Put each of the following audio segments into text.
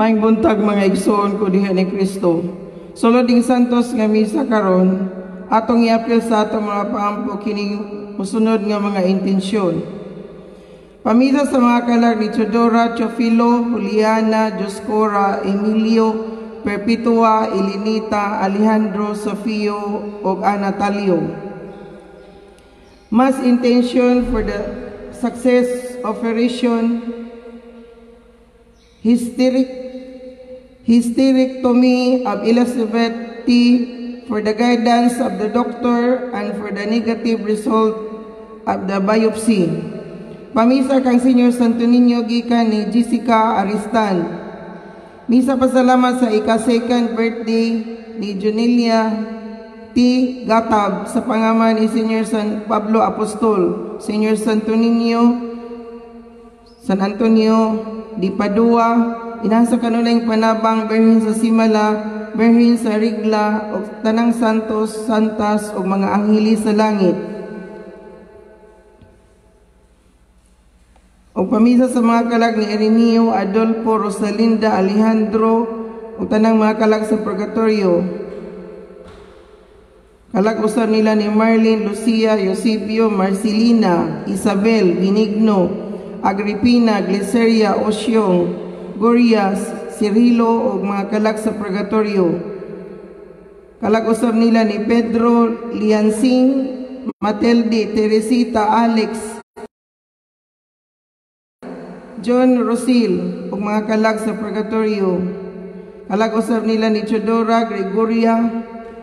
Maayong buntag, mga igsoon ko diha ni Kristo. Sulod ning santos nga misa karon, atong iapil sa atong mga paampo kining mosunod nga mga intensyon. Pamisa sa mga kalag ni Teodora, Teofilo, Juliana, Joscora, Emilio, Perpetua, Elenita, Alejandro, Sofio, ug Anatalio. Mass intention for the success operation hysterectomy of Elizabeth T. for the guidance of the doctor and for the negative result of the biopsy. Pamisa kang Senior Santo Niño gikan ni Jessica Aristan. Misa pasalamat sa ika-second birthday ni Junelia T. Gatab sa pangaman ni Senior San Pablo Apostol, Senior Santo Niño, San Antonio di Padua, inahan sa kanunayng panabang, Birhen sa Simala, Birhen sa Rigla, ug tanang santos, santas, ug mga angheli sa langit. Ug pamisa sa mga kalag ni Ireneo, Adolfo, Rosalinda, Alejandro, ug tanang mga kalag sa Purgatorio. Kalag usab nila ni Marlene, Lucia, Eusebio, Marcelina, Isabel, Benigno, Agripina, Gliceria, Osyong, Gorias, Cirilo, ug mga kalag sa Purgatorio. Kalag usab nila ni Pedro, Liansing, Matilde, Teresita, Alex, John Rosil, ug mga kalag sa Purgatorio. Kalag usab nila ni Teodora, Gregoria,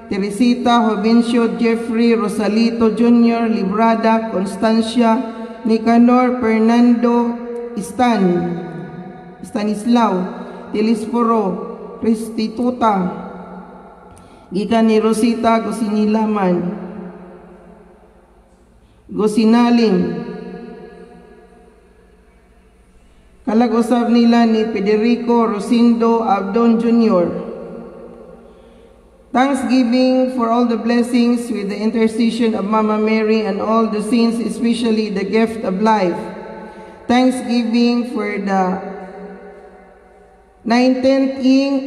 Teresita, Jovencio, Jeffrey, Rosalito Jr., Librada, Constancia, Nicanor, Fernando, Stan, Stanislao, Telesforo, Restituta, gikan ni Rosita Gusinilaman, Gusinalim. Kalag usab nila ni Federico Rosindo Abdon Jr. Thanksgiving for all the blessings with the intercession of Mama Mary and all the saints, especially the gift of life. Thanksgiving for the 19th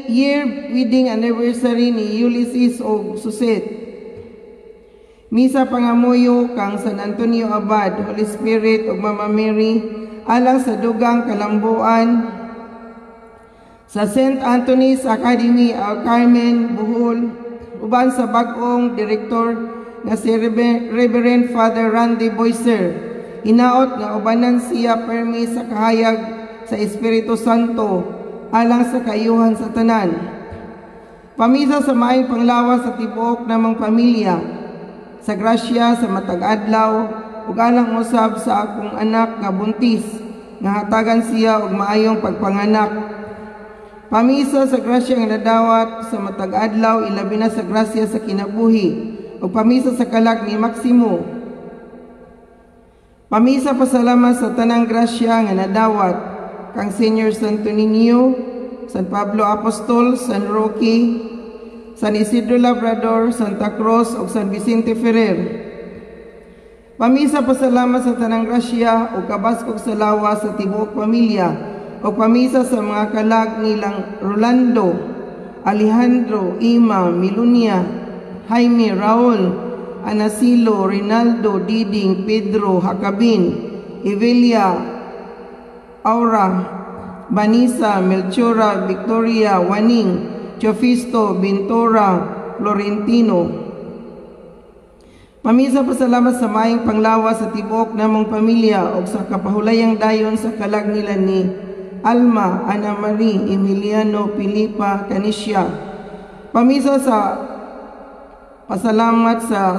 year wedding anniversary ni Ulysses og Suset. Misa pangamuyo kang San Antonio Abad, Holy Spirit ug Mama Mary alang sa dugang kalambuan sa St. Anthony's Academy of Carmen, Bohol, uban sa bag-ong direktor nga si Reverend Father Randy Boyser. Hinaot nga ubanan siya permi sa kahayag sa Espiritu Santo alang sa kaayuhan sa tanan. Pamisa sa maayong panglawas sa tibuok namong pamilya, sa grasya sa matag adlaw ug alang usab sa akong anak nga buntis nga hatagan siya og maayong pagpanganak. Pamisa sa grasya nga nadawat sa matag adlaw, ilabi na sa grasya sa kinabuhi, ug pamisa sa kalag ni Maximo. Pamisa pasalamat sa tanang grasya nga nadawat kang Senior Santo Niño, San Pablo Apostol, San Roque, San Isidro Labrador, Santa Cruz ug San Vicente Ferrer. Pamisa pasalamat sa tanang grasya ug kabaskog sa lawas sa tibuok pamilya, ug pamisa sa mga kalag nilang Rolando, Alejandro, Ima, Milunia, Jaime, Raul, Anasilo, Rinaldo, Diding, Pedro, Hakabin, Evelia, Aura, Vanessa, Melchora, Victoria, Waning, Chofisto, Ventura, Florentino. Pamisa pasalamat sa maayong panglawas sa tibuok namong pamilya ug sa kapahulayang dayon sa kalag nila ni Alma, Ana Marie, Emiliano, Filipa, Canisha. Pamisa sa pasalamat sa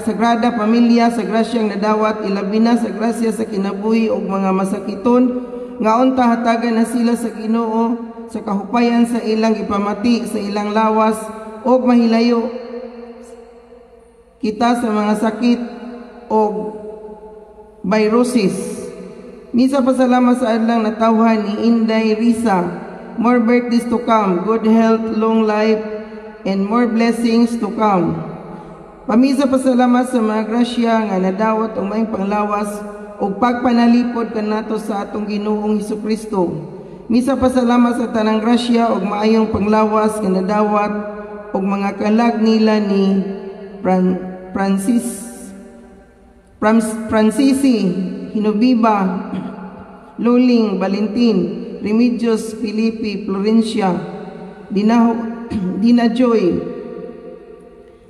Sagrada Pamilya sa grasyang nadawat, ilabi na sa grasya sa kinabuhi ug mga masakiton nga unta hatagan na sila sa Ginoo sa kahupayan sa ilang ipamati sa ilang lawas ug mahilayo kita sa mga sakit og viruses. Misa pasalamat sa adlang natawhan ni Inday Risa. More birthdays to come, good health, long life, and more blessings to come. Pamisa pasalamat sa mga grasya nga nadawat og maayong panglawas ug pagpanalipod kanato sa atong Ginoong Hesukristo. Misa pasalamat sa tanang grasya ug maayong panglawas nga nadawat og mga kalag nila ni Francis Francisi, Hinubiba, Luling, Valentin, Remedios, Felipe, Florencia, Dina, Dina Joy,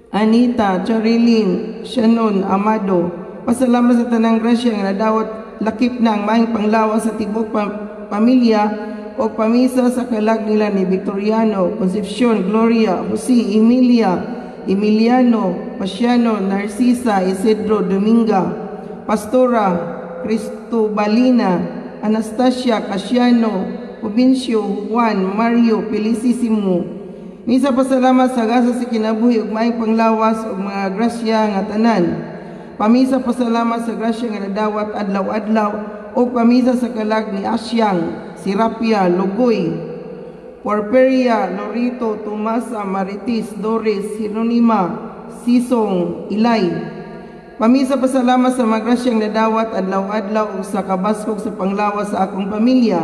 Anita, Charilyn, Shannon, Amado. Pasalamat sa tanang grasya nga nadawat, lakip na ang maayong panglawas sa tibuok pamilya o pamisa sa kalag nila ni Victoriano, Concepcion, Gloria, Jose, Emilia, Emiliano, Pasiano, Narcisa, Isidro, Dominga, Pastora, Cristobalina, Anastasia, Casiano, Provincio, Juan, Mario, Felicissimo. Misa pasalamat sa gasa sa kinabuhi ug maayong panglawas ug mga grasya nga tanan. Pamisa pasalamat sa grasya nga nadawat adlaw-adlaw ug pamisa sa kalag ni Asyang, Sirapia, Lugoy, Porperia, Lorito, Tomasa, Maritis, Doris, Jeronima, Sisong, Ilay. Pamisa pasalamat sa mga grasyang nadawat adlaw-adlaw ug sa kabaskog sa panglawas sa akong pamilya.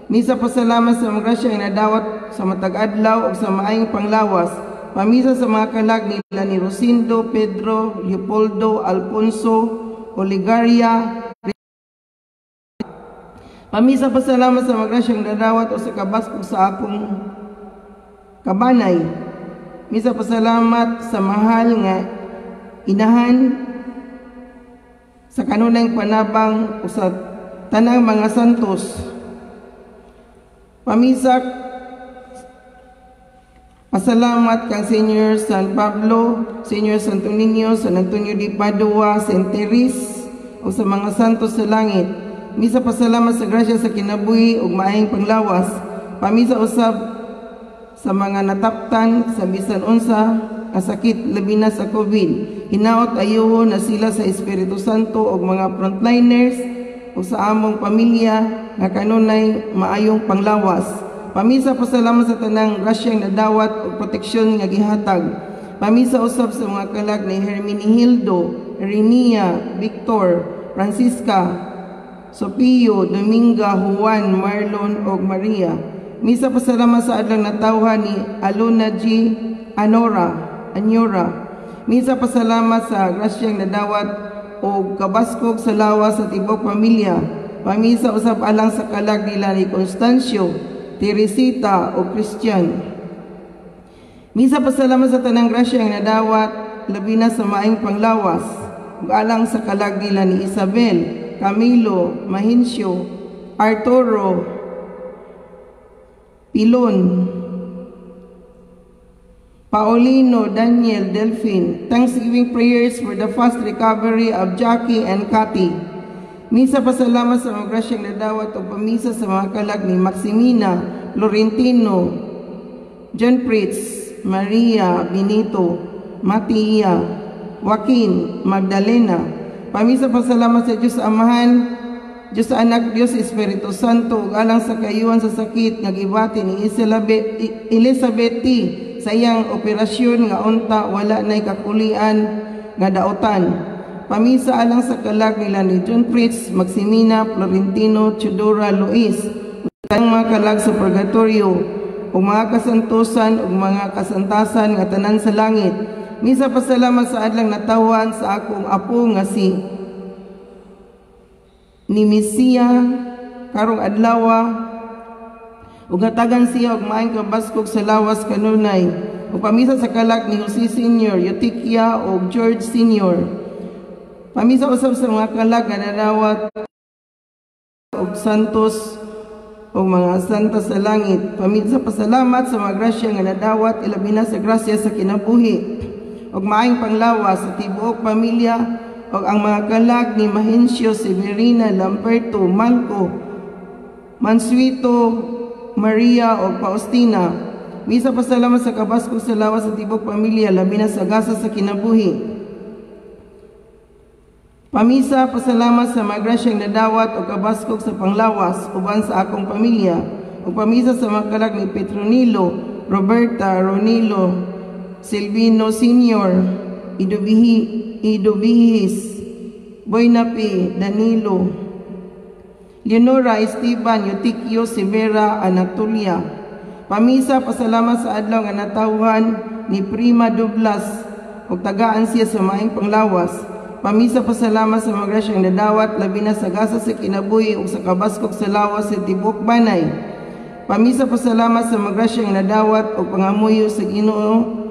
Misa pasalamat sa mga grasyang nadawat sa matag adlaw ug sa maayong panglawas. Pamisa sa mga kalag nila ni Rosindo, Pedro, Leopoldo, Alfonso, Oligaria. Pamisa pasalamat sa mga grasyang nadawat o sa kabaskog sa akong kabanay. Misa pasalamat sa mahal nga inahan, sa kanunayng panabang o sa tanang mga santos. Pamisa pasalamat kang Senior San Pablo, Senior Santo Niño, San Antonio de Padua, Saint Therese o sa mga santos sa langit. Misa pasalamat sa grasya sa kinabuhi ug maayong panglawas. Pamisa usab sa mga nataptan sa bisan unsa nga sakit, labi na sa COVID. Hinaot ayuho na sila sa Espiritu Santo ug mga frontliners ug sa among pamilya nga kanunay maayong panglawas. Pamisa pasalamat sa tanang grasyang nadawat ug proteksyon nga gihatag. Pamisa usab sa mga kalag ni Herminihildo, Renia, Victor, Francisca, Sopio, Dominga, Juan, Marlon ug Maria. Misa pasalamat sa adlang natawhan ni Alona G. Anora, Anyora. Misa pasalamat sa grasyang nadawat o kabaskog sa lawas sa tibok pamilya. Pamisa usab alang sa kalag nila ni Constancio, Teresita o Christian. Misa pasalamat sa tanang grasyang nadawat, labi na sa maayong panglawas, ug alang sa kalag nila ni Isabel, Camilo, Mahincio, Arturo, Pilon, Paulino, Daniel, Delphine. Thanksgiving prayers for the fast recovery of Jackie and Cathy. Misa pasalamat sa mga grasyang nadawat o pamisa sa mga kalag ni Maximina, Laurentino, John Fritz, Maria, Benito, Matia, Joaquin, Magdalena. Pamisa pasalamat sa Diyos Amahan, Diyos Anak, Diyos Espiritu Santo, ug alang sa kayuhan sa sakit nga gibati ni Elizabeth T. sa iyang operasyon nga unta wala na'y kakulian nga daotan. Pamisa alang sa kalag nila ni John Fritz, Maximina, Florentino, Chudora, Luis, ang mga kalag sa purgatorio, ug mga kasantosan ug mga kasantasan nga tanan sa langit. Misa pasalamat sa adlang natawan sa akong apo nga si ni Mesiya karong adlawa, ug hatagan siya og maayong kabaskog sa lawas kanunay. Ug pamisa sa kalag ni Jose Senior, Eutiquia ug George Senior. Pamisa usab sa mga kalag nga nadawat og santos ug mga santa sa langit. Pamisa pasalamat sa mga grasya nga nadawat, ilabi na sa grasya sa kinabuhi ug maayong panglawas sa tibuok pamilya ug ang mga kalag ni Mahencio, Severina, Lamberto, Malco, Mansuito, Maria ug Faustina. Misa pasalamat sa kabaskog sa lawas sa tibuok pamilya, labi na sa gasa sa kinabuhi. Pamisa pasalamat sa mga grasyang nadawat o kabaskog sa panglawas uban sa akong pamilya. Ug pamisa sa mga kalag ni Petronilo, Roberta, Ronilo, Silvino Senior, Idubihis, Boynapi, Danilo, Leonora, Esteban, Eutiquio, Severa, Anatolia. Pamisa pasalamat sa adlaw nga natawhan ni Prima Dublas ug tagaan siya sa maayong panglawas. Pamisa pasalamat sa mga grasyang nadawat, labi na sa gasa sa kinabuhi ug sa kabaskog sa lawas sa tibuok banay. Pamisa pasalamat sa mga grasyang nadawat ug pangamuyo sa Ginoo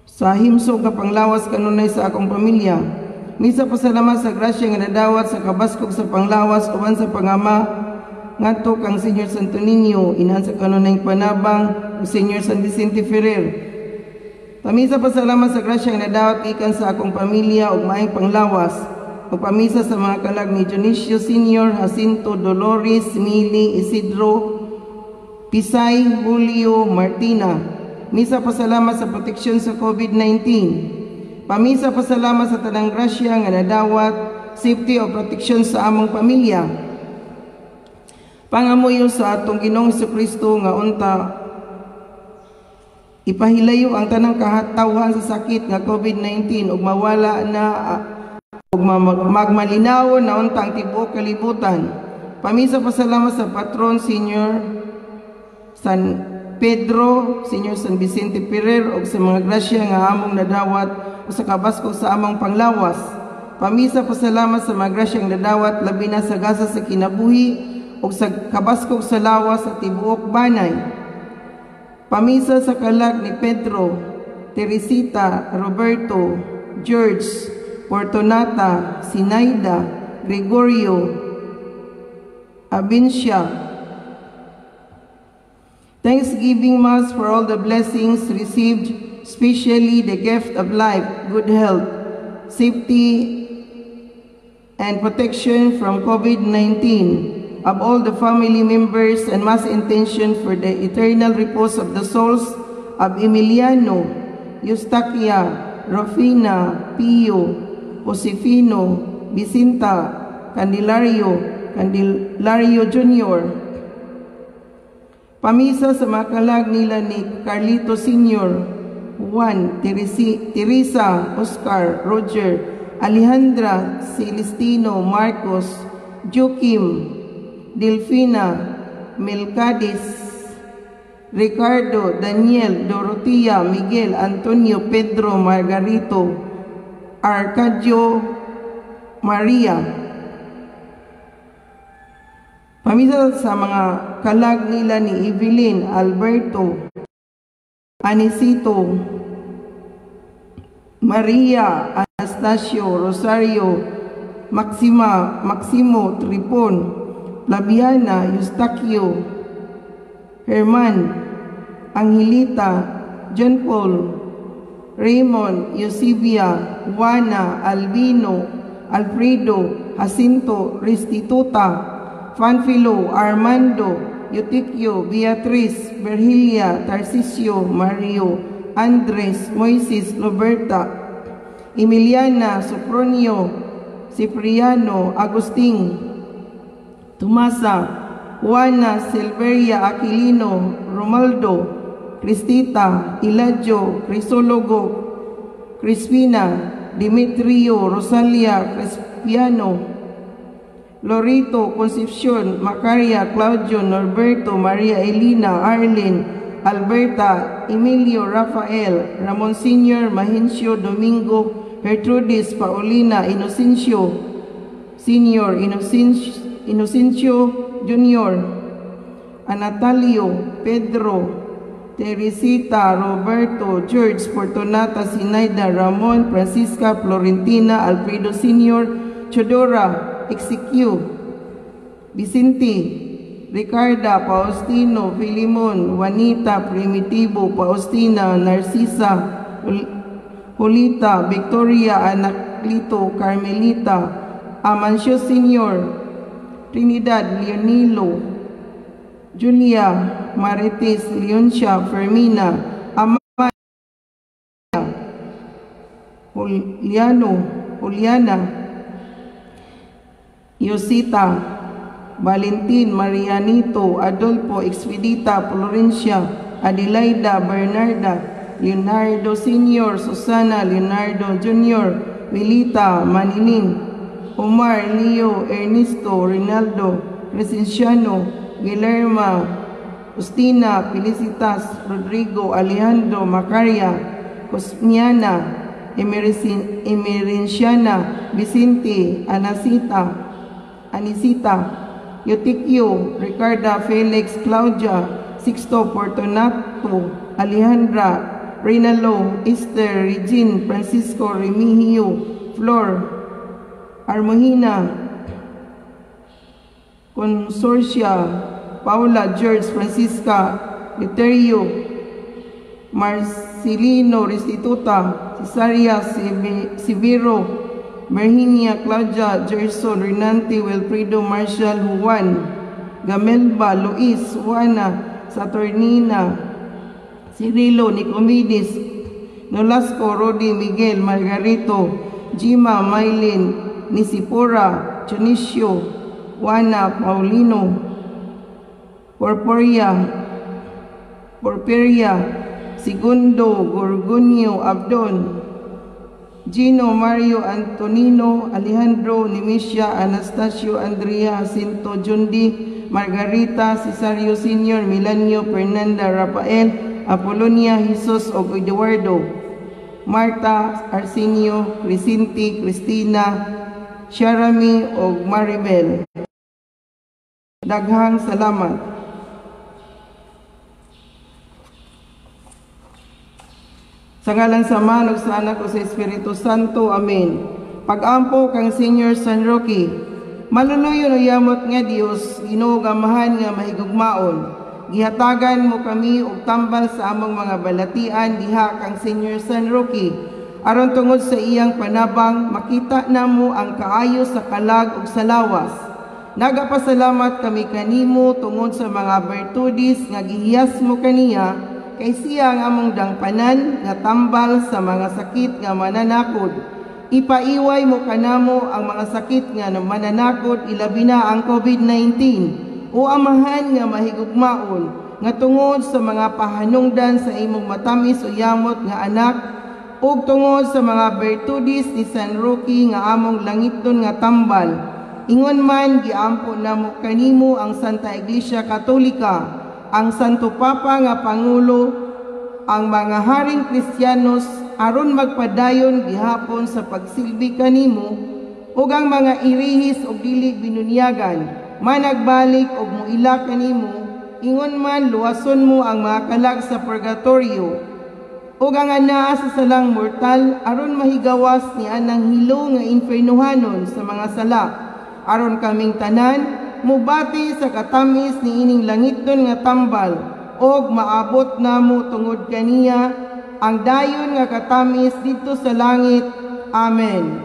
sa himsog nga panglawas kanunay sa akong pamilya. Misa pasalamat sa grasya nga nadawat sa kabaskog sa panglawas uban sa pangama ngadto kang Senyor Santo Niño, inahan sa kanunayng panabang ug Senyor San Vicente Ferrer. Pamisa pasalamat sa grasya nga nadawat gikan sa akong pamilya ug maayong panglawas. Ug pamisa sa mga kalag ni Dionisio Senior, Jacinto, Dolores, Mili, Isidro, Pisay, Julio, Martina. Misa pasalamat sa proteksyon sa COVID-19. Pamisa pasalamat sa tanang grasya nga nadawat, safety o proteksyon sa among pamilya. Pangamuyo sa atong Ginoong Kristo nga unta ipahilayo ang tanang kahatawhan sa sakit nga COVID-19 ug mawala na ug magmalinawon na unta ang tibuok kalibutan. Pamisa pasalamat sa patron Senior San Pedro, Senior San Vicente Ferrer ug sa mga grasya nga among nadawat o sa kabaskog sa among panglawas. Pamisa pasalamat sa mga grasyang nadawat, labi na sa gasa sa kinabuhi ug sa kabaskog sa lawas sa tibuok banay. Pamisa sa kalag ni Pedro, Teresita, Roberto, George, Fortunata, Sinaida, Gregorio, Abincia. Thanksgiving Mass for all the blessings received, especially the gift of life, good health, safety, and protection from COVID-19, of all the family members, and mass intention for the eternal repose of the souls of Emiliano, Eustaquia, Rufina, Pio, Josefino, Vicinta, Candelario, Candelario Jr. Pamisa sa mga kalag nila ni Carlito Sr., Juan, Teresa, Oscar, Roger, Alejandra, Celestino, Marcos, Joaquim, Delfina, Melcades, Ricardo, Daniel, Dorotea, Miguel, Antonio, Pedro, Margarito, Arcadio, Maria. Pamisa sa mga kalag nila ni Evelyn, Alberto, Anisito, Maria, Anastasio, Rosario, Maxima, Maximo, Tripon, Flaviana, Eustaquio, Herman, Angelita, John Paul, Raymond, Eusebia, Juana, Albino, Alfredo, Jacinto, Restituta, Fanfilo, Armando, Eutiquio, Beatriz, Virgilia, Tarcisio, Mario, Andres, Moises, Roberta, Emiliana, Sopronio, Cipriano, Agustin, Tomasa, Juana, Silveria, Aquilino, Romaldo, Cristita, Eladio, Crisologo, Crispina, Demetrio, Rosalia, Crispiano, Lorito, Concepcion, Macaria, Claudio, Norberto, Maria Elena, Arlene, Alberta, Emilio, Rafael, Ramon Sr., Mahencio, Domingo, Gertrudis, Paulina, Inocencio, Sr., Inocencio Jr., Anatalio, Pedro, Teresita, Roberto, George, Fortunata, Sinaida, Ramon, Francisca, Florentina, Alfredo Sr., Chodora, Exequiel, Vicente, Ricarda, Faustino, Filimon, Juanita, Primitivo, Faustina, Narcisa, Julita, Victoria, Anaclito, Carmelita, Amancio Sr., Trinidad, Leonilo, Julia, Marites, Leoncia, Fermina, Amaya, Juliano, Juliana, Yosita, Valentin, Marianito, Adolfo, Expedita, Florencia, Adelaida, Bernarda, Leonardo Sr., Susana, Leonardo Jr., Wilita, Manilin, Omar, Leo, Ernesto, Rinaldo, Crescenciano, Guillermo, Justina, Felicitas, Rodrigo, Alejandro, Macaria, Cosmiana, Emerenciana, Vicente, Anasita, Anisita, Eutikio, Ricarda, Felix, Claudia, Sixto, Fortunato, Alejandra, Reynalo, Esther, Regine, Francisco, Remigio, Flor, Armojina, Consorcia, Paula, George, Francisca, Literio, Marcelino, Restituta, Cesaria, Severo, Virginia, Claudia, Gerson, Renante, Wilfredo, Marshall, Juan, Gamelba, Luis, Juana, Saturnina, Cirilo, Nicomedes, Nolasco, Rodi, Miguel, Margarito, Gima, Mylene, Nisipora, Chonicio, Juana, Paulino, Porperia, Segundo, Gorgonio, Abdon, Gino, Mario, Antonino, Alejandro, Nemesia, Anastasio, Andrea, Jacinto, Jundi, Margarita, Cesario Sr., Milanio, Fernanda, Rafael, Apolonia, Jesus, og Eduardo, Marta, Arsenio, Crescenti, Cristina, Sharami, og Maribel. Daghang salamat. Sa ngalan sa Ama, ug sa Anak, ug sa Espiritu Santo. Amen. Pag-ampo kang Senior San Roque, maluluyon o yamot nga Dios, Ginoo Amahan nga mahigugmaon. Gihatagan mo kami og tambal sa among mga balatian diha kang Senior San Roque. Aron tungod sa iyang panabang, makita namo ang kaayo sa kalag ug sa lawas. Nagapasalamat kami kanimo tungod sa mga bertudis nga gihiyas mo kaniya, kay siya ang among dangpanan nga tambal sa mga sakit nga mananakod. Ipaiway mo kanamo ang mga sakit nga mananakod, ilabi na ang COVID-19. O Amahan nga mahigugmaon, nga tungod sa mga pahanungdan sa imong matamis o yamot nga anak, ug tungod sa mga bertudis ni San Roque nga among langiton nga tambal. Ingon man giampo namo kanimo ang Santa Iglesia Katolika, ang Santo Papa nga Pangulo, ang mga haring Kristiyanos aron magpadayon gihapon sa pagsilbi kanimo, ug ang mga irihis og dili binunyagan managbalik og muila kanimo. Ingon man luwason mo ang mga kalag sa purgatorio ug ang anaa sa salang mortal aron mahigawas ni anang hilo nga infernohanon sa mga sala, aron kaming tanan mubati sa katamis ni ining langiton nga tambal, og maabot namo tungod kaniya ang dayon nga katamis didto sa langit. Amen.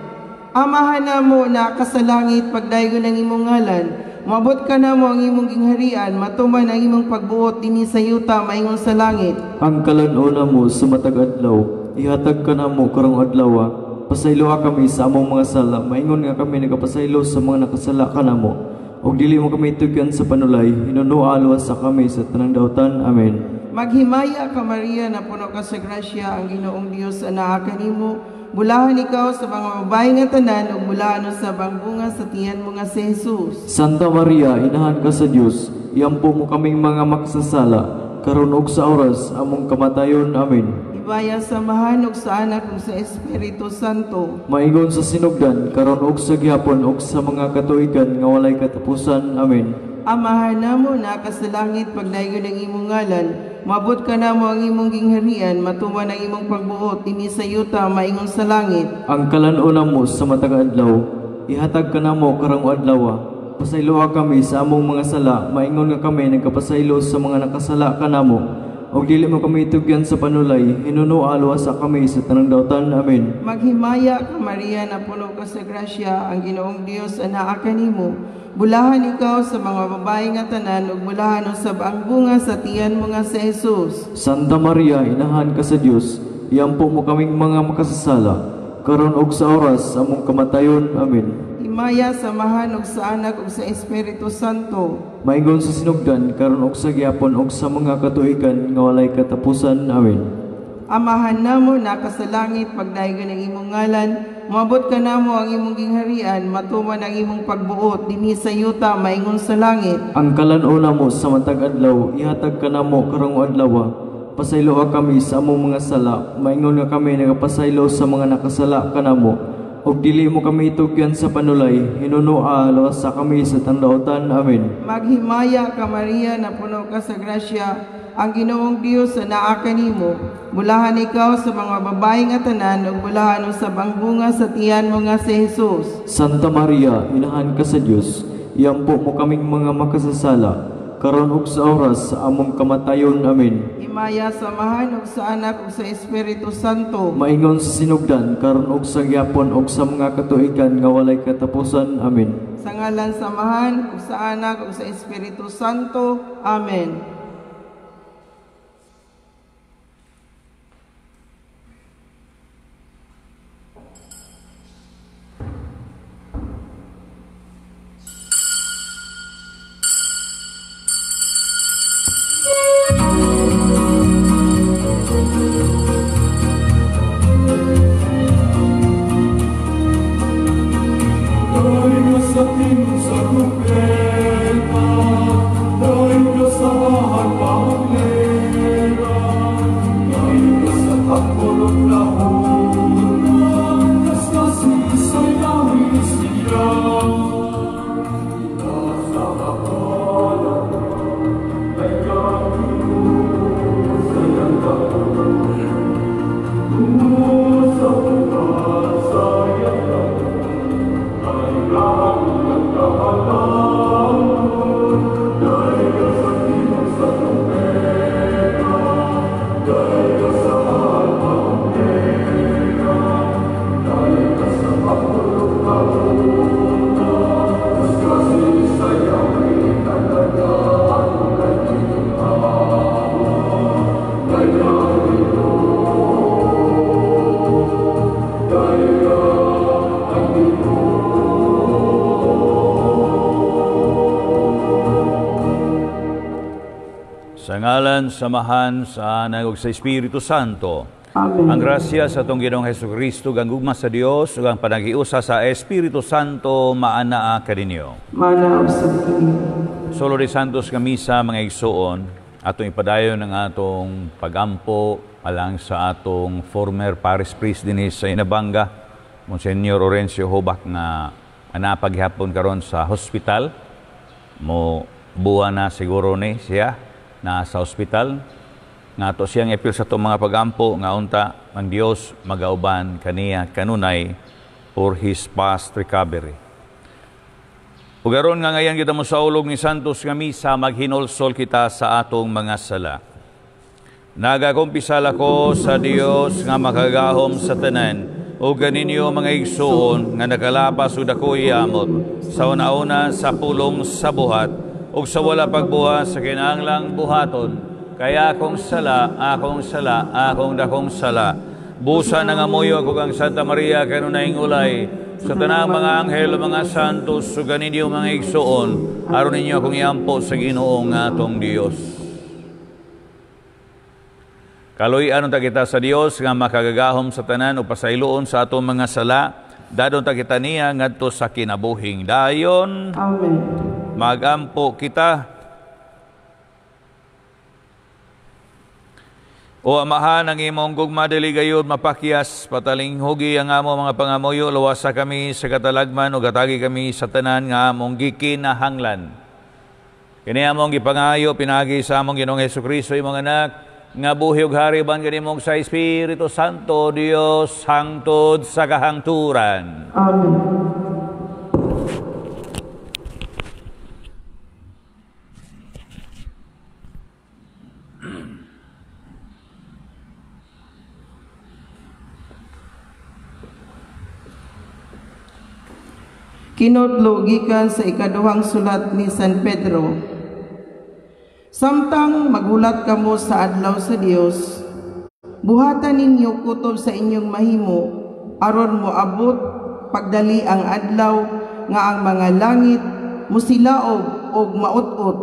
Amahan namo na ka sa langit, pagdayon ang imong ngalan, maabot ka namo ang imong gingharian, matuman ang imong pagbuot dinhi sa yuta maingon sa langit. Ang kalan-on mo sa matag adlaw, ihatag ka namo karong adlaw. Pasayloa kami sa among mga sala, maingon nga kami nagapasaylo sa mga nakasala kanamo. Og dili mo kami tugyan sa panulay, hinunoa luwas sa kami sa tanang dautan. Amen. Maghimaya ka Maria, na puno ka sa grasya, ang Ginoong Dios anaa kanimo. Bulahan ikaw sa mga babae nga tanan, ug bulahan usab ang bunga sa tiyan mo nga si Jesus. Santa Maria, inahan ka sa Dios, iampo mo kaming mga makasasala, karon ug sa oras among kamatayon. Amen. Ibaya sa Amahan ug sa Anak ug sa Espiritu Santo. Maingon sa sinugdan, karon ug sa gihapon ug sa mga katuigan nga walay katapusan. Amen. Amahan namo na ka sa langit, pagdayon ang imong ngalan, maabot ka namo ang imong gingharian, matuman ang imong pagbuot dinhi sa yuta maingon sa langit. Ang kalan-on mo sa matag adlaw, ihatag ka namo karong adlaw. Pasayloa kami sa among mga sala, maingon nga kami nagkapasaylo sa mga nakasala kanamo. Og dili mo kami tugyan sa panulay, hinunoa luwas sa kami sa tanang dautan. Amen. Maghimaya ka Maria, na puno ka sa grasya, ang Ginoong Dios anaa kanimo. Bulahan ikaw sa mga babae nga tanan, ug bulahan usab ang bunga sa tiyan mo nga si Jesus. Santa Maria, inahan ka sa Dios, iampo mo kaming mga makasasala, karon og sa oras among kamatayon. Amen. Himaya sa Amahan ug sa Anak ug sa Espiritu Santo. Maingon sa sinugdan, karon og sa gihapon ug sa mga katuigan nga walay katapusan. Amen. Amahan namo na ka sa langit, pagdayon ang imong ngalan, Moabot kanamo ang imong gingharian, matuman ang imong pagbuot dinhi sa yuta maingon sa langit. Ang kalan-on namo sa matag adlaw, ihatag kanamo karong adlaw. Pasayloa kami sa among mga sala, maingon nga kami nagapasaylo sa mga nakasala kanamo. Ug dili mo kami itugyan sa panulay, hinunoa luwasa kami sa tandautan. Amen. Maghimaya ka Maria, napuno ka sa grasya, ang Ginoong Dios naa kanimo. Bulahan ikaw sa mga babae nga tanan ug bulahan usab ang bunga sa tiyan mo nga si Jesus. Santa Maria, inahan ka sa Dios, iampo mo kaming mga makasasala, karon ug sa oras sa among kamatayon. Amen. Himaya sa Amahan ug sa Anak ug sa Espiritu Santo. Maingon sa sinugdan, karon ug sa gyapon ug sa mga katuigan nga walay katapusan. Amen. Sa ngalan sa Amahan ug sa Anak ug sa Espiritu Santo. Amen. Samahan sa Anak ug sa Espiritu Santo. Amen. Ang grasya sa atong Ginoong Hesukristo, ang gugma sa Dios ug ang panagiusa sa Espiritu Santo maanaa kaninyo. Maanaa usab kaniyo. Solo de Santos nga misa mga igsuon, atong ipadayon ang atong pagampo alang sa atong former parish priest dinhi sa Inabanga, Monsignor Orencio Hobak, nga anapaghapon karon sa hospital. Mo buwa na siguro ni siya na sa ospital. Nga ato siyang ipil sa itong mga pagampo nga unta ang Dios magauban kaniya kanunay for his past recovery. Ug aron nga ngayon kita mo sa ulog ni Santos nga misa, maghinulsol kita sa atong mga sala. Nagakumpisal ako sa Dios nga makagahom sa tanan ug kaninyo mga igsuon nga nakalapas ug dakoy amot sa una-una sa pulong sa buhat ug sa wala pagbuhat sa kinahanglang buhaton, kaya akong sala, akong sala, akong dakong sala. Busa ng amoyo ako kang Santa Maria kanunayng ulay, sa tanang mga anghel, mga santos, ug kaninyo mga igsuon, aron ninyo akong iampo sa Ginoong atong Dios. Kaluy-an unta kita sa Dios nga makagagahom sa tanan ug pasayloon sa atong mga sala, dadon ta kita niya ngadto sa kinabuhing dayon. Amen. Magampo kita. O Amahan, ang imong gugma dili gayud mapakyas, patalinghugi ang amo mga pangamuyo, luwasa kami sa katalagman ug hatagi kami sa tanan nga among gikinahanglan. Kini among gipangayo pinaagi sa among Ginoong Hesukristo, imong anak, nga buhi ug hari ban kanimong sa Espiritu Santo, Dios hangtod sa kahangturan. Amen. Kinodlo gikan sa ikaduhang sulat ni San Pedro. Samtang maghulat kamo sa adlaw sa Dios, buhatan ninyo kutob sa inyong mahimo, aron moabot pagdali ang adlaw nga ang mga langit musilaob og maut-ot,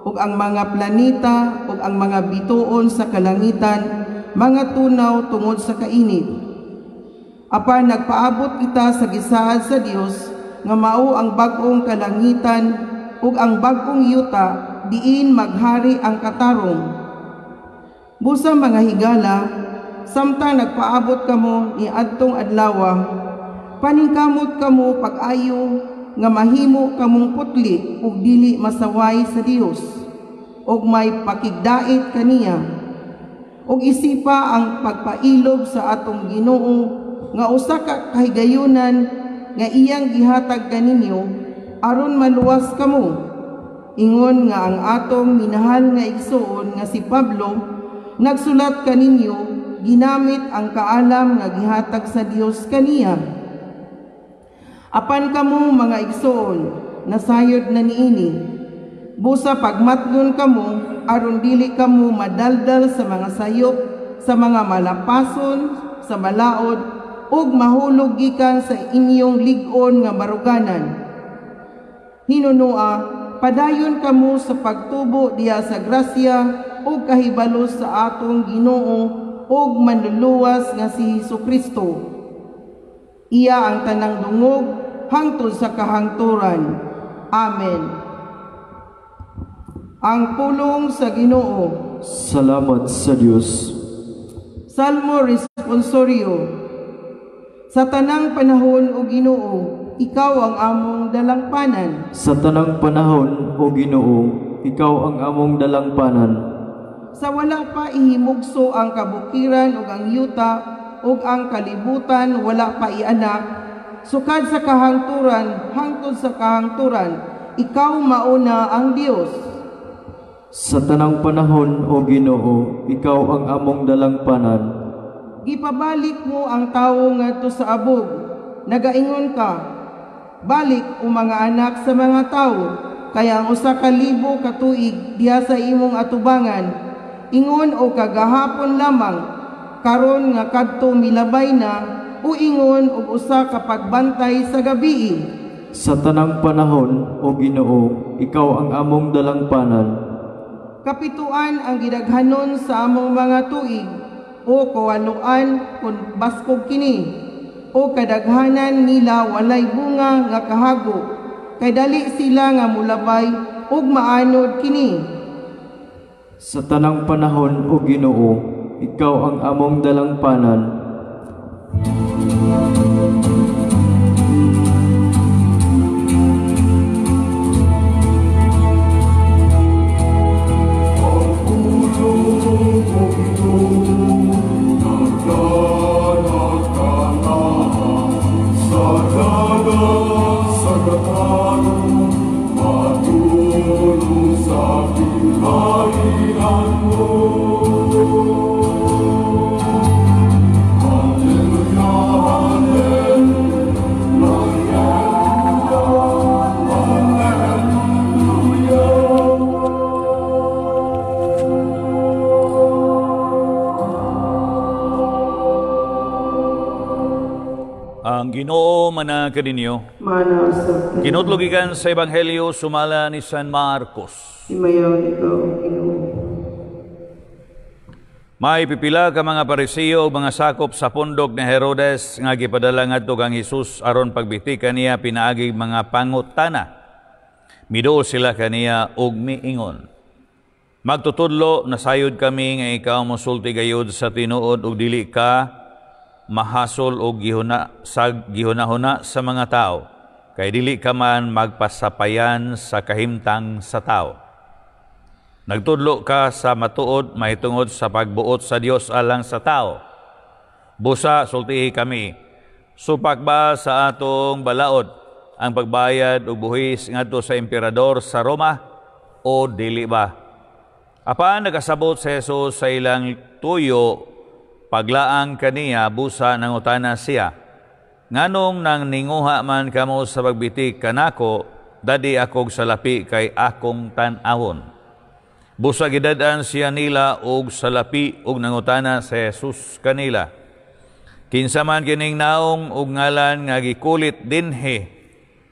ug ang mga planeta ug ang mga bituon sa kalangitan mga tunaw tungod sa kainit. Apan nagpaabot kita sa gisaad sa Dios nga mao ang bag-ong kalangitan ug ang bag-ong yuta diin maghari ang katarong. Busa mga higala, samtang nagpaabot kamo ni adtong adlawa, paningkamot kamo pag-ayo nga mahimo kamong putli ug dili masaway sa Dios ug may pakigdait kaniya. Ug isipa ang pagpailob sa atong Ginoo nga usa ka kahigayunan nga iyang gihatag kaninyo aron maluwas kamo. Ingon nga ang atong minahal nga igsuon nga si Pablo nagsulat kaninyo ginamit ang kaalam nga gihatag sa Dios kaniya. Apan kamo mga igsuon, nasayod na niini. Busa pagmatngon kamo aron dili kamo madaldal sa mga sayop, sa mga malapason, sa balaod, ug mahulog gikan sa inyong lig-on nga baruganan. Hinunua, padayon kamo sa pagtubo diha sa grasya ug kahibalo sa atong Ginoo ug manluluwas nga si Hesukristo. Iya ang tanang dungog hangtod sa kahangturan. Amen. Ang pulong sa Ginoo. Salamat sa Dios. Salmo Responsorio. Sa tanang panahon, o Ginoo, ikaw ang among dalangpanan. Sa tanang panahon, o Ginoo, ikaw ang among dalangpanan. Sa wala pa ihimugso ang kabukiran ug ang yuta ug ang kalibutan wala pa ianak, sukad sa kahangturan hangtod sa kahangturan, ikaw mauna ang Dios. Sa tanang panahon, o Ginoo, ikaw ang among dalangpanan. Gipabalik mo ang tawo ngadto sa abog. Nagaingon ka, balik o mga anak sa mga tawo, kaya ang 1,000 ka tuig diha sa imong atubangan, ingon o kagahapon lamang, karon nga kadto milabay na, o ingon og usa ka pagbantay sa gabii. Sa tanang panahon, o Ginoo, ikaw ang among dalangpanan. Kapituan ang gidaghanon sa among mga tuig, o kawaluan kun baskog kini, o kadaghanan nila walay bunga nga kahago, kay dali sila nga mulabay ug maanod kini. Sa tanang panahon, o Ginoo, ikaw ang among dalangpanan. Ang Ginoo mana kaninyo. Kinutlo gikan sa Ebanghelyo sumala ni San Marcos. Himayaw ikaw, Ginoo. May pipila ka mga Pariseo ug mga sakop sa pundok ni Herodes nga gipadala ngadto kang Hesus aron pagbiti kaniya pinaagi mga pangutana. Miduol sila kaniya ug miingon, magtutudlo, nasayod kami nga ikaw mosulti gayud sa tinuod ug dili ka mahasol o gihuna sa gihunahuna sa mga tao, kay dili ka man magpasapayan sa kahimtang sa tao. Nagtudlo ka sa matuod mahitungod sa pagbuot sa Dios alang sa tao. Busa sultihi kami, supak ba sa atong balaod ang pagbayad og buhis ngadto sa emperador sa Roma o dili ba? Apan nagasabot si Jesus sa ilang tuyo, paglaang kaniya, busa nangutana siya, nganong nang ninguha man kamo sa pagbitik kanako, dadi akog salapi kay akong tan-awon. Busa gidad-an siya nila og salapi og nangutana sa Jesus kanila, kinsa man kining naong og ngalan nga gikulit dinhi?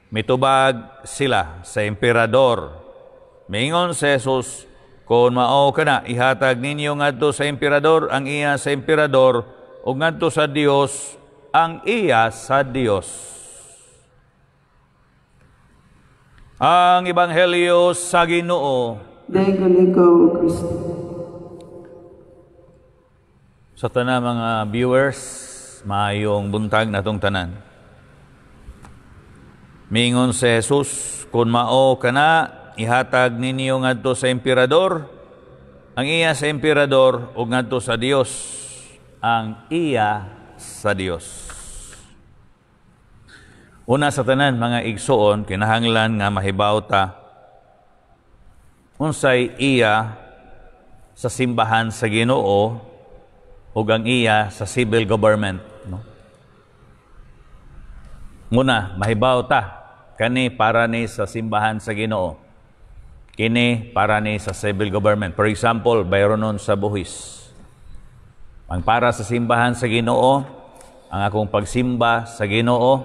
Mitubag sila sa emperador. Mingon si Jesus, kung mao kana, ihatag ninyo ngadto sa emperador ang iya sa emperador ug ngadto sa Dios ang iya sa Dios. Ang Ebanghelyo sa Ginoo. Dayon ikaw, O Kristo. Sa tanan mga viewers, maayong buntag natong tanan. Mingon si Jesus, kung mao kana, ihatag ninyo ngadto sa emperador ang iya sa emperador, ug ngadto sa Dios ang iya sa Dios. Una sa tanan mga igsoon, kinahanglan nga mahibaw ta unsay iya sa simbahan sa Ginoo ug ang iya sa civil government, no? Muna mahibaw ta kani para ni sa simbahan sa Ginoo, kini para ni sa civil government. For example, bayronon sa buhis. Ang para sa simbahan sa Ginoo, ang akong pagsimba sa Ginoo,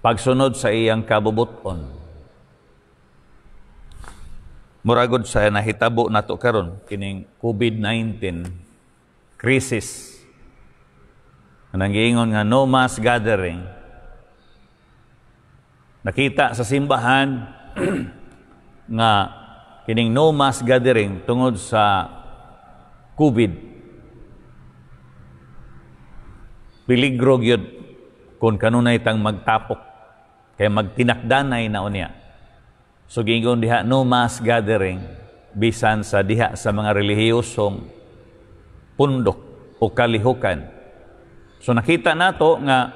pagsunod sa iyang kabubuton. Muragod sa nahitabo nato karon kining COVID-19 crisis. Anang giingon nga no mass gathering. Nakita sa simbahan nga kining no mass gathering tungod sa COVID. Peligro gyud kung kanunay tang magtapok kay magtinakdanay na unya. So giingon diha no mass gathering bisan sa diha sa mga relihiyosong pundok o kalihukan. So nakita nato nga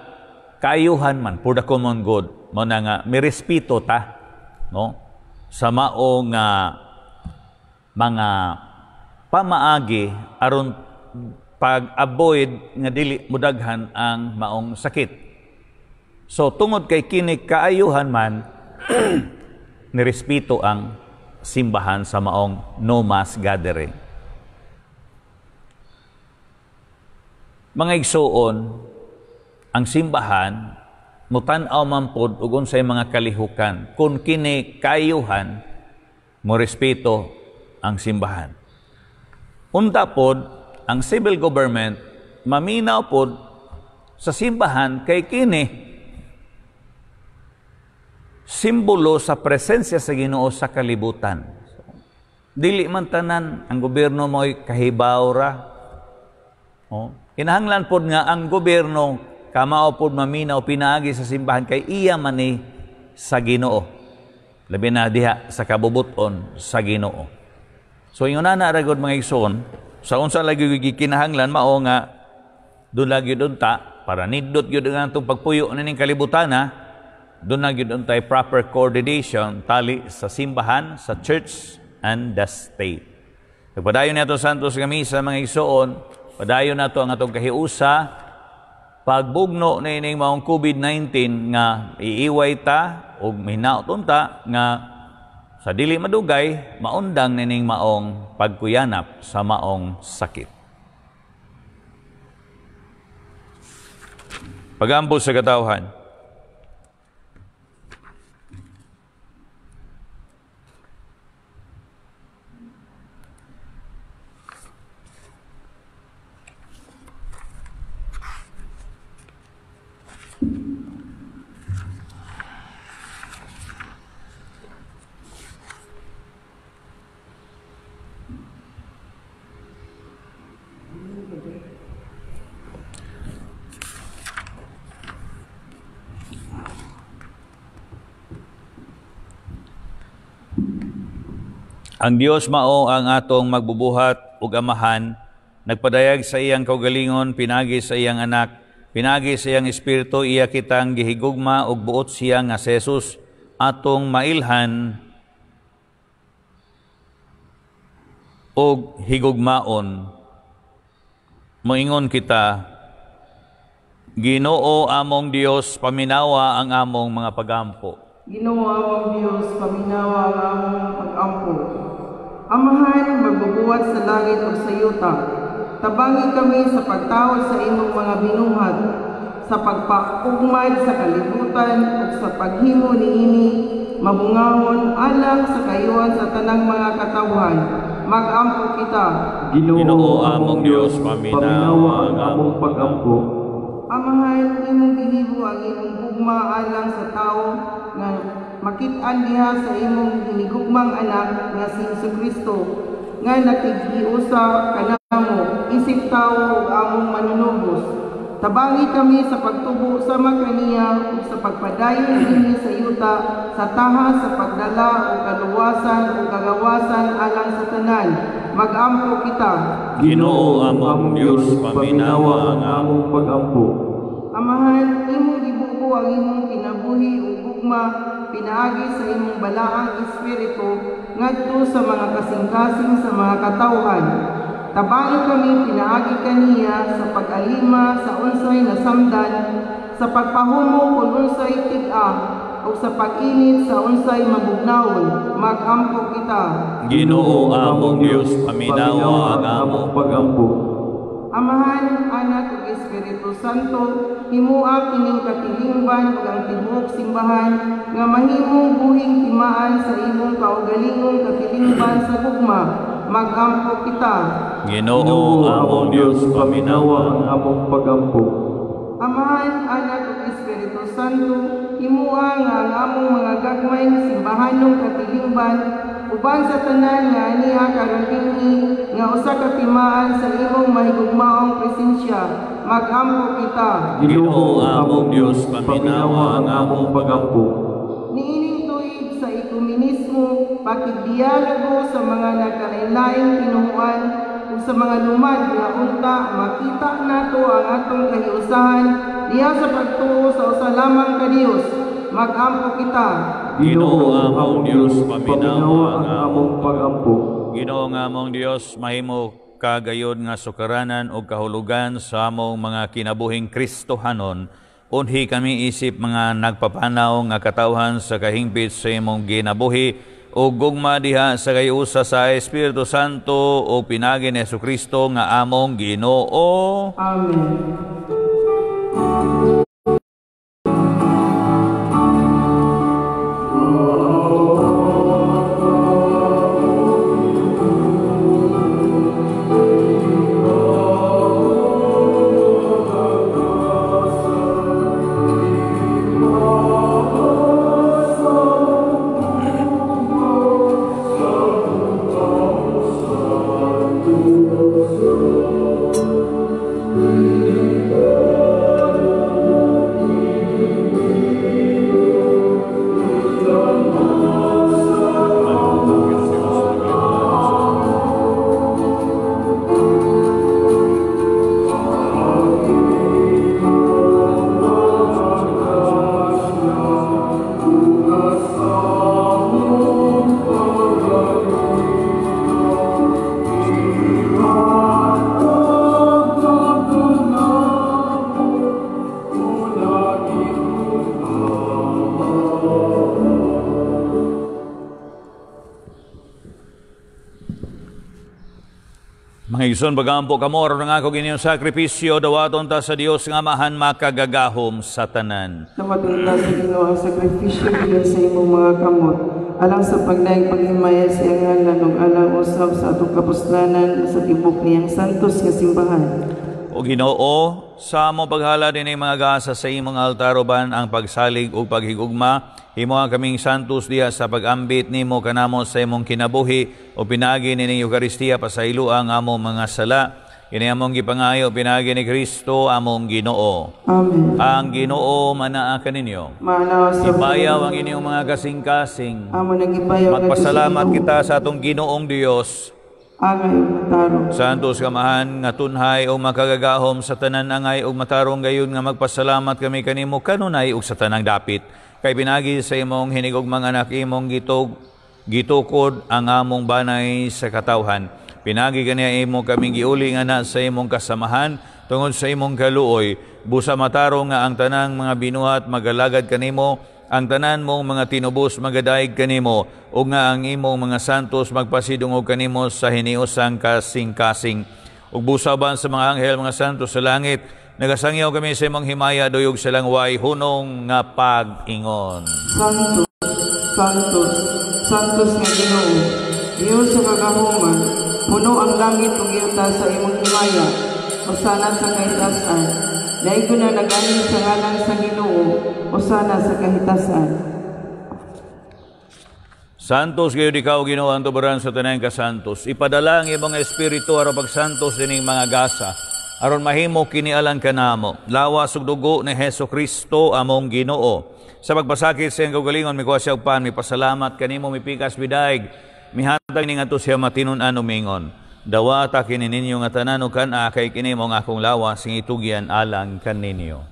kaayuhan man for the common good, mao na nga mirespeto ta, no, sa mao nga mga pamaagi aron pag-avoid nga dili mudaghan ang maong sakit. So tungod kay kini kaayuhan man nirespeto ang simbahan sa maong no mass gathering. Mga igsuon, ang simbahan mutan-aw man pod ug unsay mga kalihukan. Kung kini kaayuhan, morespeto ang simbahan. Unta pod ang civil government maminaw pod sa simbahan kay kini simbolo sa presensya sa Ginoo sa kalibutan. So, dili man tanan ang gobyerno mo'y kahibaw ra. Oh, kinahanglan pod nga ang gobyerno kamao pod maminaw pinaagi sa simbahan kay iya man ni sa Ginoo. Labi na diha sa kabubuton sa Ginoo. So ingon na ra gud mga igsoon, sa unsa lagi gikinahanglan mao nga doon lagi unta para nindot gyud ang atong pagpuyo nining kalibutan, ha? Doon na gyud untay proper coordination tali sa simbahan, sa church and the state. Padayon nato santos nga misa mga igsoon, padayon nato ang atong kahiusa pagbugno niining maong COVID-19 nga iiway ta og hinaot unta nga sa dili madugay maundang nining maong pagkuyanap sa maong sakit. Pagampo sa katawhan. Ang Dios mao ang atong magbubuhat ug amahan, nagpadayag sa iyang kaugalingon, pinagi sa iyang anak, pinagi sa iyang espiritu, iya kitang gihigugma ug buot siya nga si Jesus atong mailhan ug higugmaon. Moingon kita, Ginoo among Dios, paminawa ang among mga pagampo. Ginoo among Dios, paminawa ang among pagampo. Amahan, magbubuhat sa langit ug sa yuta. Tabangi kami sa pagtahod sa imong mga binuhat, sa pagpaugmad sa kalibutan ug sa paghimo niini mabungahon alang sa kayuan sa tanang mga katawhan. Magampo kita. Ginoo among Dios, paminawa ang among pagampo. Amahan, imong gihimo ang imong gugma alang sa tawo nga makit-an diha sa imong hinigugmang anak nga si Hesukristo nga nakighiusa kanamo isip tawo ug among manunubos. Tabangi kami sa pagtubo sama kaniya ug sa pagpadayon dinhi sa yuta sa taha sa pagdala og kaluwasan ug kagawasan alang sa tanan. Magampo kita. Ginoo among Dios, paminawa ang among pagampo. Amahan, imong gibubo ang imong kinabuhi ug gugma pinaagi sa imong balaang espiritu ngadto sa mga kasing-kasing sa mga katawhan. Tabangi kami pinaagi kaniya sa pag-alima sa unsay nasamdan, sa pagpahumo kun unsay tig-a, ug sa pag-init sa unsay mabugnawon. Magampo kita. Ginoo among Dios, paminawa ang among pagampo. Amahan, Anak ug Espiritu Santo, himua kining katilingban ug ang tibuok simbahan nga mahimong buhing timaan sa imong kaugalingong katilingban sa gugma. Magampo kita. Ginoo among Dios, paminawa ang among pagampo. Amahan, Anak ug Espiritu Santo, himua nga ang among mga gagmay simbahanong katilingban uban sa tanan nga aniha karon dinhi nga usa ka timaan sa imong mahigugmaong presensya. Magampo kita. Ginoo among Dios, paminawa ang among pagampo. Niining tuig sa ekumenismo, pakigdialogo sa mga nagkalain-laing tinuhuan ug sa mga lumad nga unta makita nato ang atong kahiusahan diha sa pagtuo sa usa lamang ka Dios. Magampo kita. Ginoo among Dios, paminawa ang among pagampo. Ginoo nga among Dios, mahimo kagayod nga sukaranan ug kahulugan sa among mga kinabuhing Kristohanon. Unhi kami isip mga nagpapanaw nga katawhan sa kahingpit sa imong ginabuhi ug gugma diha sa kayusa sa Espiritu Santo ug pinagi ni Hesukristo nga among Ginoo. Amen. Mga igsoon, pagampo kamo aron ang ako inyong sakripisyo, dawaton ta sa Dios nga Amahan makagagahom sa tanan. Dawaton ta sa Ginoo ang sakripisyo gikan sa imong mga kamot, alang sa pagdaig paghimaya sa iyang ngalan ug alang usab sa atong kapuslanan sa tibok niyang santos nga simbahan. O Ginoo, sa among paghala dinhi mga gasa sa imong altar uban ang pagsalig ug paghigugma, himoa kaming santos diha sa pag-ambit nimo kanamo sa imong kinabuhi o pinaagi nining Eukaristiya pasaylo ang among mga sala. Kini among gipangayo pinaagi ni Kristo among Ginoo. Amen. Ang Ginoo manaa kaninyo. Ibayaw ang inyong mga kasing-kasing. Magpasalamat kita sa atong Ginoong Dios. Angay ug matarong. Santos Kamahan nga tunhay o makagagahom sa tanan angay ug matarong gayon nga magpasalamat kami kanimo kanunay ug sa tanang dapit. Kay pinagi sa imong hinigugmang anak imong gitukod ang among banay sa katawhan. Pinagi kaniya imo kaming giuling ana sa imong kasamahan tungod sa imong kaluoy. Busa matarong nga ang tanang mga binuhat magalagad kanimo, ang tanan mong mga tinubos magadaig kanimo, ug nga ang imong mga santos magpasidungog kanimo sa hiniusang kasing-kasing. Ug busa ban sa mga anghel, mga santos sa langit, nagasangyaw kami sa imong himaya, duyog sa langway, hunong nga pag-ingon. Santos, Santos, Santos nga Ginoo, Dios sa kagahuman, puno ang langit ug yuta sa imong himaya, hosana sa kaytasan. Daigo na nagaling sa ngalan sa Ginoo, hosana sa kahitasan. Santos gayud ikaw Ginoo ang tuburan sa tanang kasantos. Ipadala ang imong espiritu aron pagsantos dining mga gasa, aron mahimo kini alang kanamo. Lawas ug dugo ni Hesus Kristo among Ginoo. Sa pagpasakit sa iyang kaugalingon, mikuha siya og pan, mipasalamat kanimo, mipikas bidaig, mihatag ni ngadto siya matinun-an umingon. Dawata kini ninyo nga tanan ug kan-a, kay kini mao ang akong lawas nga itugyan alang kaninyo.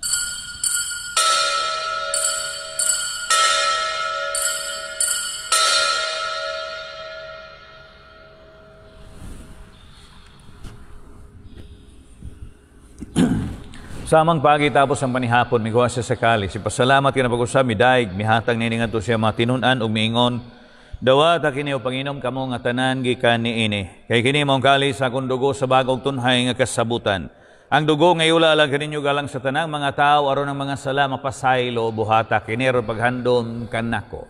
Samang pagi tapos ang panihapon, mikuha siya sa kalis. Ipasalamat kinapag-usab, midaig, mihatag niini ngadto siya matinun-an ug miingon. Dawata kini o panginom kamo nga tanan gikan niini. Kay kini mao ang kalis sa akong dugo sa bagong tunhay nga kasabutan. Ang dugo nga iula alang kaninyo galang sa tanang mga tawo aron ang mga sala mapasaylo buhata kini aron paghandom kanako.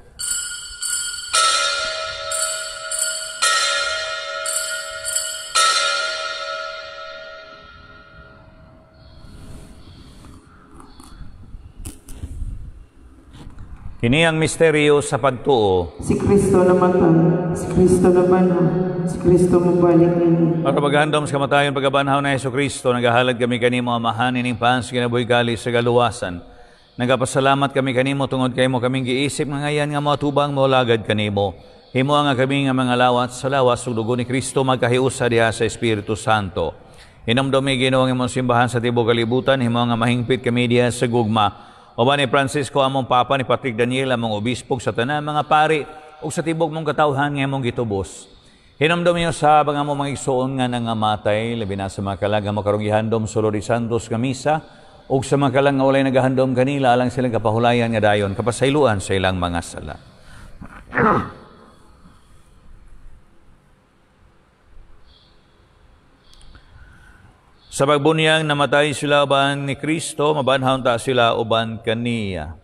Kini ang misteryo sa pagtuo. Si Kristo namatay, si Kristo nabanhaw, si Kristo mobalik ini. Para paghandom sa kamatayon pagkabanhaw na Hesus Kristo, nagahalad kami kanimo Amahan ining pan sa kinabuhi kalis sa galuwasan. Nagapasalamat kami kanimo tungod kay mo kaming giisip nga ngayan nga moatubang molagad kanimo. Himo nga kami nga mga lawat sa lawas ug dugo ni Kristo magkahiusa diha sa Espiritu Santo. Hinumdumi Ginoo ang imong simbahan sa tibuok kalibutan, himo nga mahingpit kami diha sa gugma. Uban ni Francisco among Papa, ni Patrick Daniel among obispo, sa tanan mga pari ug sa tibok mong katawhan nga imong gitubos. Hinumdumi usab ang among mga igsoon nga nangamatay, labi na sa mga kalag nga makarong gihandom sulod ni Santos nga misa ug sa mga kalag nga walay nagahandom kanila alang silang kapahulayan nga dayon kapasayloan sa ilang mga sala. Sa pagbunyang namatay sila uban ni Kristo, mabanhaw ta sila uban kaniya.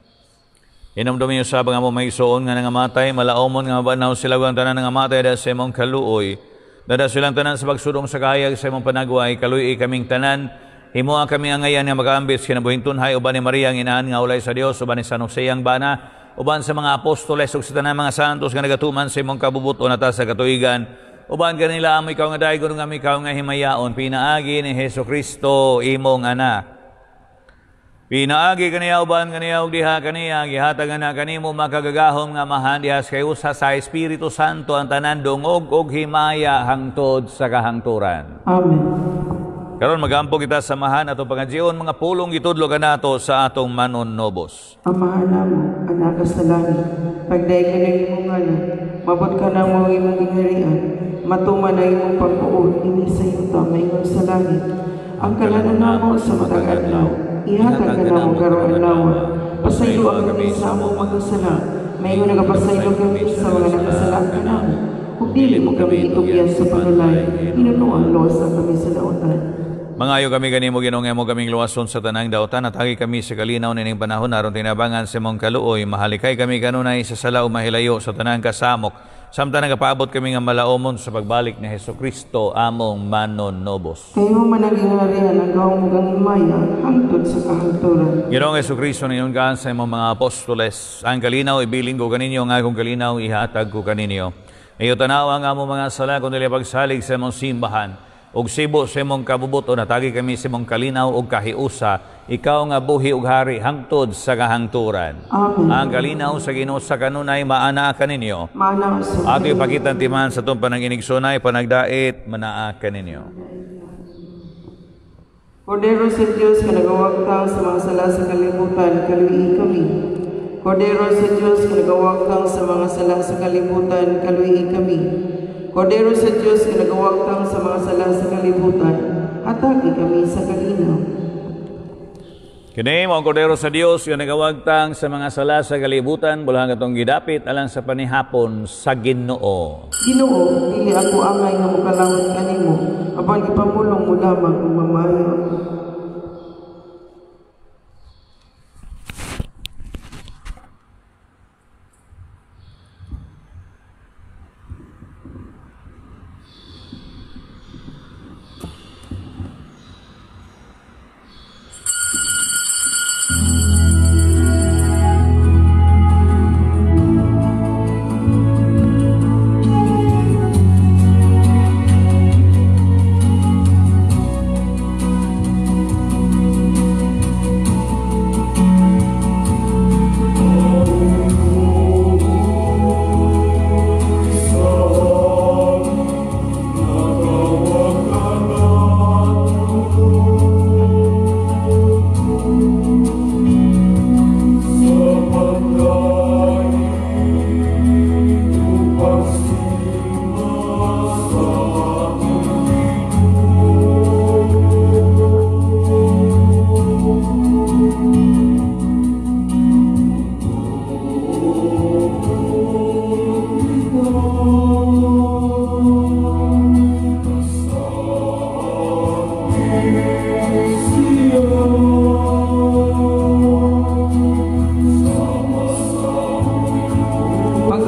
Hinumdumi usab ang among mga igsoon nga nangamatay, malaomon nga mabanhaw sila uban tanan nangamatay dahil sa imong kaluoy. Dada silang tanan sa pagsudong sa kahayag sa imong panagway, kaluoy kaming tanan. Himoa kami angayan nga makaambit sa kinabuhing tunhay uban ni Maria ang inahan nga ulay sa Dios, uban ni San Jose ang bana, uban sa mga apostoles ug sa tanan mga santos nga nagatuman sa imong kabubut-on ata sa katuigan. Uban kanila amo ikaw nga daygon nga ikaw nga himayaon, pinaagi ni Hesus Kristo imong anak. Pinaagi kaniya uban kaniya og diha kaniya gihatag na kanimo makagagahom nga amahan diha sa kayusa sa Espiritu Santo ang tanan dungog og himaya hangtod sa kahangturan. Amen. Karon magampo kita sa amahan atong pangadjion mga pulong gitudlo kanato sa atong manunobos. Amahan namo, anak sa langit, pagdayeg ka ng imong ngalan, mabot ka namo ang imong gingharian, matuman ang imong pagbuot dinhi sa yuta maingon sa langit. Ang kalanan namo sa matag adlaw, ihatag kanamo karong adlaw. Pasayloa kami sa among mga sala, maingon nagapasaylo kami sa mga nakasala kanamo. Ug dili mo kami itugyan sa panulay, hinunoan luwasa kami sa dautan. Mangayo kami kanimo Ginoo nga imo kaming luwason sa tanang dautan, at hagi kami sa kalinaw nining panahon aron tinabangan sa imong kaluoy. Mahalikay kami kanunay sa sala ug mahilayo sa tanang kasamok, samtang nagapaabot kami nga malaomon sa pagbalik ni Hesus Kristo among manonobos. Kay mo man ang gingharian ang gahom ug ang himaya hangtod sa kahangturan. Ginoong Hesus Kristo, ningon ka sa imong mga apostoles, ang kalinaw ibilin ko kaninyo, ang akong kalinaw ihatag ko kaninyo. Iyo tanaw ang among mga sala kun dili pagsalig sa imong simbahan ug sibo sa imong kabubut-on, atagi kami sa imong kalinaw ug kahiusa, ikaw nga buhi ug hari hangtod sa kahangturan. Amen. Ang kalinaw sa Ginoo sa kanunay maanaa kaninyo. Maanaa sa ato ipakitan timan sa itong pananginigsunay, panagdait, manaa kaninyo. Kordero sa Dios nga nagawagtang sa mga sala sa kalibutan, kaluyi kami. Kordero sa Dios nga nagawagtang sa mga sala sa kalibutan, kaluyi kami. Kordero sa Dios nga nagawagtang sa mga sala sa kalibutan, hatagi kami sa kalinaw. Kini mao ang kordero sa Dios nga nagawagtang sa mga sala sa kalibutan, bulahan katong gidapit alang sa panihapon sa Ginoo. Ginoo, dili ako angay nga mokalawat kanimo, apan ipamulong mo lamang ug mamayo ako.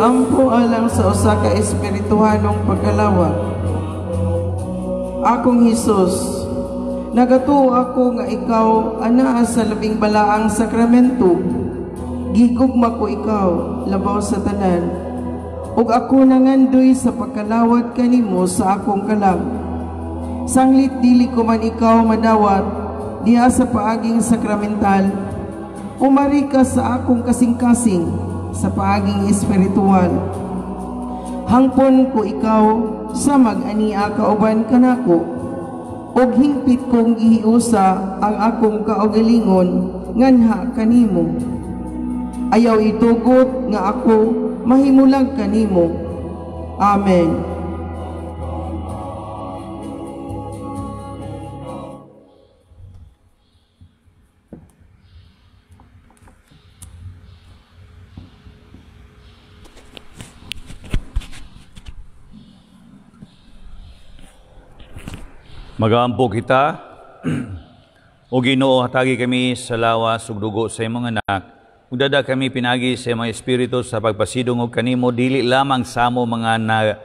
Ampo alang sa usa ka espirituhanong pagkalawat. Akong Hesus, nagatuo ako nga ikaw anaa sa labing balaang sakramento. Gigugma ko ikaw labaw sa tanan, ug ako nangandoy sa pagkalawat kanimo sa akong kalag. Sanglit dili ko man ikaw madawat diha sa paaging sakramental, umari ka sa akong kasing-kasing sa paaging espiritual. Hangpon ko ikaw sa mag-ania kauban kanako, ug hingpit kong gihiusa ang akong kaugalingon nganha kanimo. Ayaw itugot nga ako mahimulag kanimo. Amen. Magaampo kita. O Ginoo, hatagi kami sa lawas ug dugo sa imong anak. Ug dada kami pinagi sa imong espiritu sa pagpasidong og kanimo, dili lamang sa amo mga na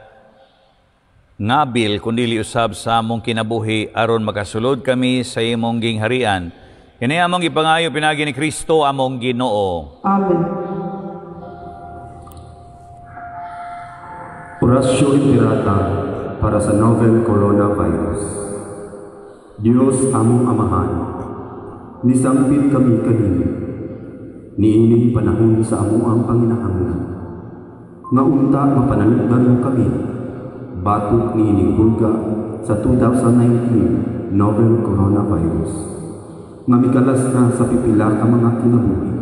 ngabil kundi usab sa among kinabuhi aron makasulod kami sa imong gingharian. Kini among gipangayo pinagi ni Kristo among Ginoo. Amen. Oratio Imperata para sa novel coronavirus. Dios among Amahan, nisampit kami kanimo, niining panahon sa amuang panginahanglan, nga unta mapanalugdan mo kami, batok niining hulga sa 2019 novel coronavirus, nga mikalas na sa pipila ka mga kinabuhi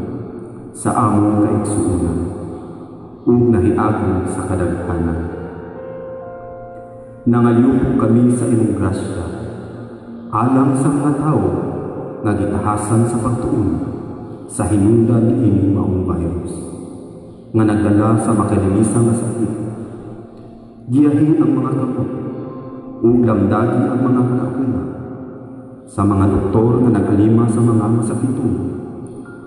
sa among kaigsuonan, ug nahiagong sa kadaghanan. Nangalyupo kami sa imong grasya, alang sa mga tao nga gitahasan sa pagtuon sa hinungdan ining maong virus nga nagdala sa makalilisang nga sakit. Giyahi ang mga kamot ug lamdagi ang mga hunahuna sa mga doktor nga nag-alima sa mga masakiton,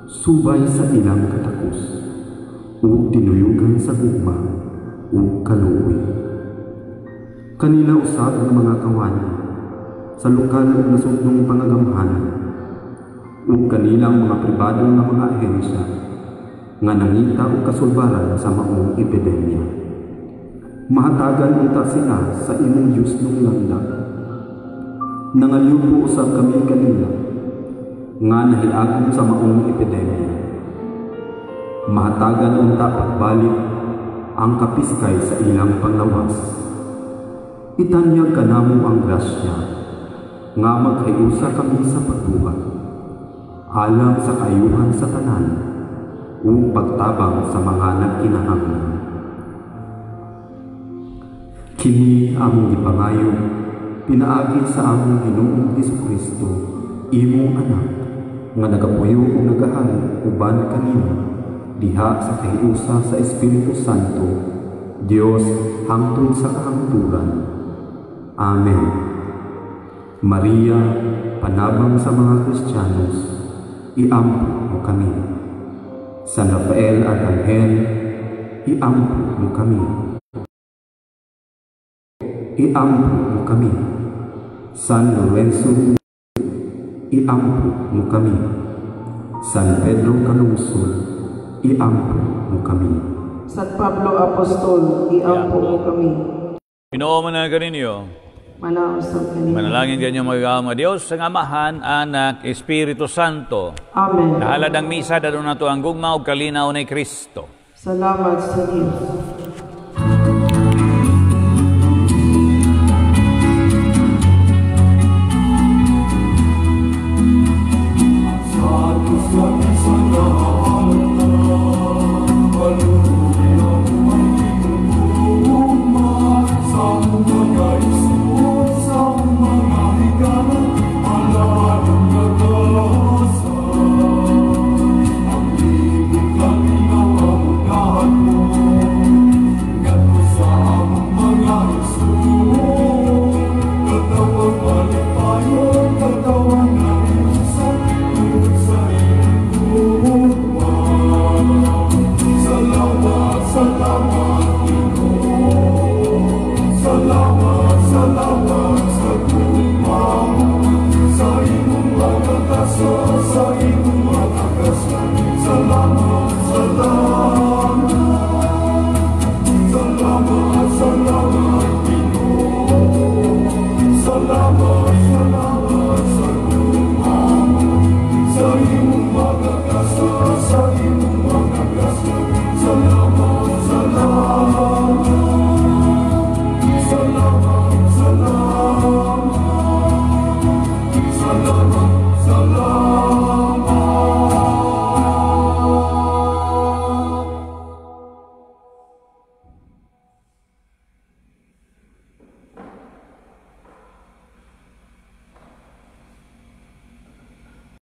subay sa ilang katakos ug tinuyugan sa gugma ug kaluoy. Kanila usab ang mga kawani sa lokal ug nasudnong pangagamhanan ug kanilang mga pribado nga mga ahensya nga nangita og kasulbaran sa maong epidemya. Mahatagan unta sila sa imong Diyos nung langda. Nangalyupo usab kami kanila nga nahiagom sa maong epidemya. Mahatagan unta pagbalik ang kapiskay sa ilang panglawas. Itanyag kanamo ang grasya nga maghiusa kami sa pagbuhat alang sa kaayuhan sa tanan ug pagtabang sa mga nagkinahanglan. Kini among gipangayo pinaagi sa among Ginoong Hesukristo, imong anak, nga nagapuyo ug nagahari uban kanimo diha sa kahiusa sa Espiritu Santo, Dios hangtod sa kahangturan. Amen. Maria, panabang sa mga Kristiyanos, iampo mo kami. San Rafael Arkanghel, iampo mo kami. Iampo mo kami. San Lorenzo, iampo mo kami. San Pedro Calungsod, iampo mo kami. San Pablo Apostol, iampo mo kami. Ginoo man kaninyo. Manalangin kanyo mga Diyos sa Amahan, Anak, Espiritu Santo. Amen. Nahalad ang misa, dadon nato ang gugma ug kalinaw ni Kristo. Salamat sa Diyos.